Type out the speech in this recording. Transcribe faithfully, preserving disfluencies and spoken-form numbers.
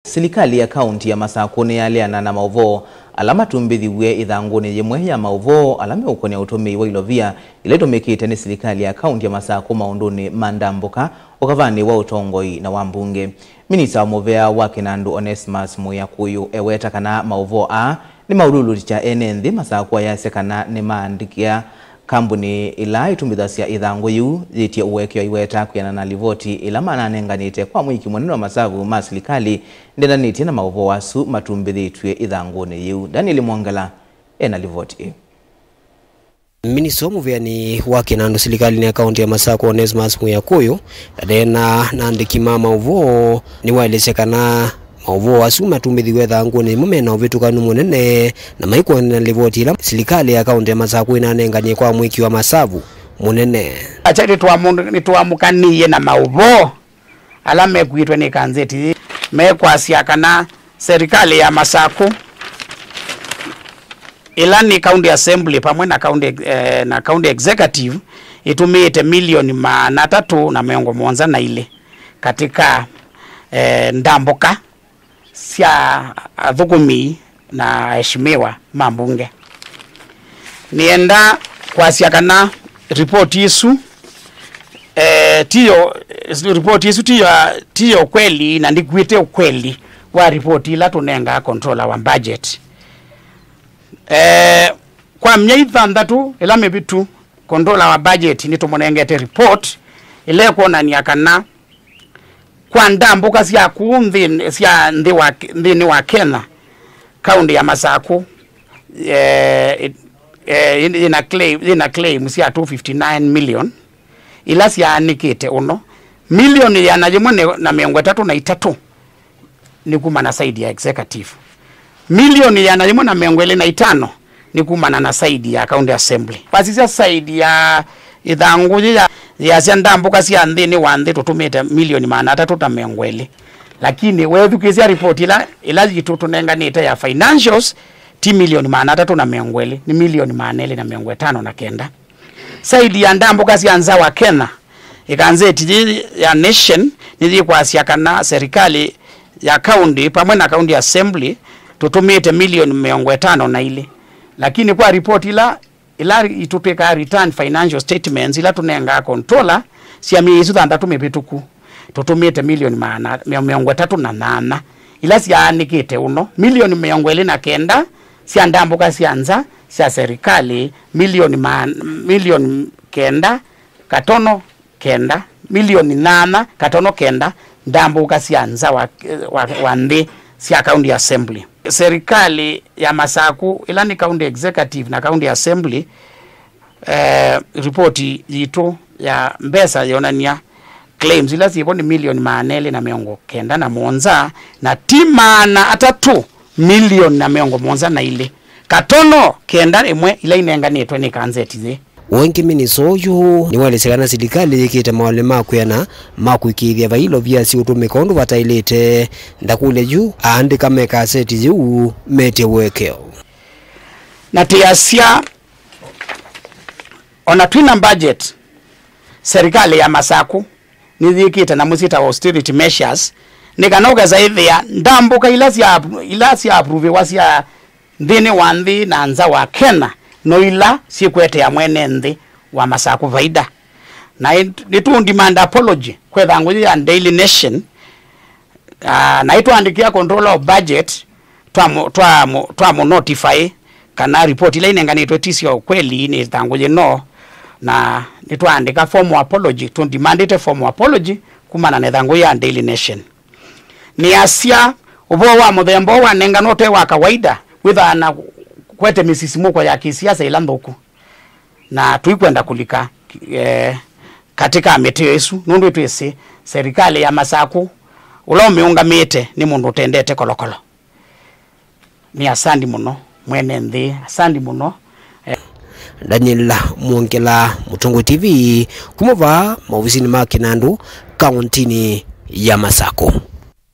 Silikalĩ ya kaũnti ya Masakũ nĩyaleana na maũvoo ala matumbĩthiw'e ĩthangũnĩ yĩmwe ya maũvoo ala meũkonya ũtũmĩi wa ilovia ila itũmĩkĩte nĩ silikalĩ ya kaũnti ya Masakũ maũndũnĩ ma ndambũka, ũkavanĩ wa ũtongoi na wa mbunge. Minista wa mũvea wa kĩnandũ Onesmus Mũya Kũyũ eweta kana maũvoo aa nĩmaũlulutĩkya ene nthĩ Masakũ ayasya kana nĩmaandĩkĩa kambuni ĩla ĩtumĩthasya ĩthangũ yĩu yĩtye ũekeo iweta kwĩanana na livoti ĩla mananenganĩte kwa mwĩki mũnene wa masavu ma silikalĩ ndendanĩtye na maũvoo asu matumbĩthĩtw'e ĩthangũnĩ yĩu. Daniel Mwongela ena livoti ĩĩ. Minista mũvĩanĩ wa kĩnandũ silikalĩnĩ ya kaũnti ya Masakũ Onesmus Mũya Kũyũ aneena na andĩki ma maũvoo nĩwaelesya kana maũvoo asu matumbĩthiw'e ĩthangũnĩ yĩmwe mena ũvĩtũkanu mũnene na maikwatana na livoti ĩla silikalĩ ya kaũnti ya Masakũ ĩnanenganie kwa mwĩki wa masavu mũnene. Acha nĩtwamu-, nĩtwamũkanĩie na maũvoo ala mekuĩtwe nĩ kanzeti yĩĩ mekwasya kana serikali ya Masakũ, ĩla nĩ County Assembly pamwe na county, eh, na county executive, ĩtũmĩĩte milioni maana atatũ na mĩongo mũonza na ilĩ katika, eh, ndambũka sya athũkũmi na aheshimiwa ma mbunge. Nĩenda kwasya kana ripoti ĩsu, eh, tiyo, ripoti ĩsu tiyo, tiyo kweli na ndĩkuĩte ũkweli wa ripoti ila tũnengaa controller wa budget. Eh, kwa myei thanthatũ ĩla mĩvĩtu, controller wa budget nĩtũmũnengete report ĩla ĩkwonany'a kana kwa ndambũka sya kũu nthĩnĩ, sya nthĩ wa, nthĩnĩ wa Kenya, kaũnti ya Masakũ, eh, eh, yĩna claim, yĩna claim sya two fifty nine million ila syaanĩkĩte ũno, milioni ĩana yĩmwe na mĩongo ĩtatũ na itatũ nĩ kumana na side ya executive. Milioni ĩana yĩmwe na mĩongo ĩlĩ na itano nĩ kumana na side ya county assembly. Wasisya side ya ĩthangũ yĩ ya, yasya ndambũka sya nthĩnĩ wa nthĩ tũtũmĩte milioni maana atatũ na mĩongo ĩlĩ. Lakini weethukĩĩsya report ĩla, ĩla yitũ tũnenganĩte ya financials, ti milioni maana atatũ na mĩongo ĩlĩ, nĩ milioni maana elĩ na mĩongo ĩtano na kenda. Side ya ndambũka sya nza wa Kenya, ĩkanzeti yĩĩ ya Nation nĩyĩkwasya kana serikali ya county pamwe na county assembly tũtũmĩte milioni mĩongo ĩtano na ilĩ. Lakini kwa report ila, ila itũ twĩkaa return financial statements ila tũnengaa controller sya myei ĩsu thanthatũ mĩvĩtũku, tũtũmĩte milioni maana, mĩongo ĩtatũ na nyanya ila syaanĩkĩte ũno, milioni mĩongo ĩlĩ na kenda sya ndambũka sya nza sya serikali, milioni ma-, milioni kenda katono kenda, milioni nyanya katono kenda ndambũka sya nza wa, wa, wa nthĩ sya county assembly. Serikali ya Masakũ, ĩla nĩ county executive na county assembly, eh, ripoti yitũ ya mbesa yonany'a claims ila syĩvo nĩ milioni maana elĩ na mĩongo kenda na mũonza, na ti maana atatũ, milioni na mĩongo mũonza na ilĩ, katono kenda ĩmwe ila inenganĩtwe nĩ kanzeti yĩĩ. O ĩngĩ, minista ũyũ nĩwaelesya kana silikalĩ yĩkĩte mawoni ma kwĩana ma kũĩkĩĩthya vai ilovia siũtũmĩka ũndũ vataĩlĩte. Ndakũlya yu aandĩka me kaseti yĩu metye ũekeo. Na tĩasya, o na twĩ na budget, serikali ya Masakũ nĩyĩkĩte nyamũ syĩtawa austerity measures, nĩ kana ũkesa ĩthĩa ndambũka ila sya, ila sya approve-ĩwa sya nthĩnĩ wa nthĩ na nza wa Kenya no ila syĩkwetea mwene nthĩ wa Masakũ vaida. Na ĩ-, nĩtũ demand apology kwĩ ĩthangũ yĩĩ ya Daily Nation, ah, na ĩtwaandĩkĩa controller of budget, twamu-, twamu-, twamũ notify kana report ila inenganĩtwe ti sya ũkweli nĩ ĩthangũ yĩno, na nĩtwaandĩka formal apology, tũ demandĩte formal apology kumana na ĩthangũ ya Daily Nation. Nĩasya, ũvoo wa mũthemba ũũ wanenganwa ũte wa kawaida wĩthaa na kwete mĩsisimũko ya kĩsiasa ĩla nthũku, na tũikwenda kũlika, eh, katĩ ka mĩteo ĩsu, nũndũ twĩsĩ serikali ya Masakũ, ũla ũmĩũngamĩte nĩ mũndũ ũtendete kolokolo. Nĩ asandi mũno, mwene nthĩ, asandi mũno. Eh. Daniel Mwongela, Mũtongoi T V, kuma vaa maovisinĩ ma Kĩnandũ, kaũntinĩ ya Masakũ.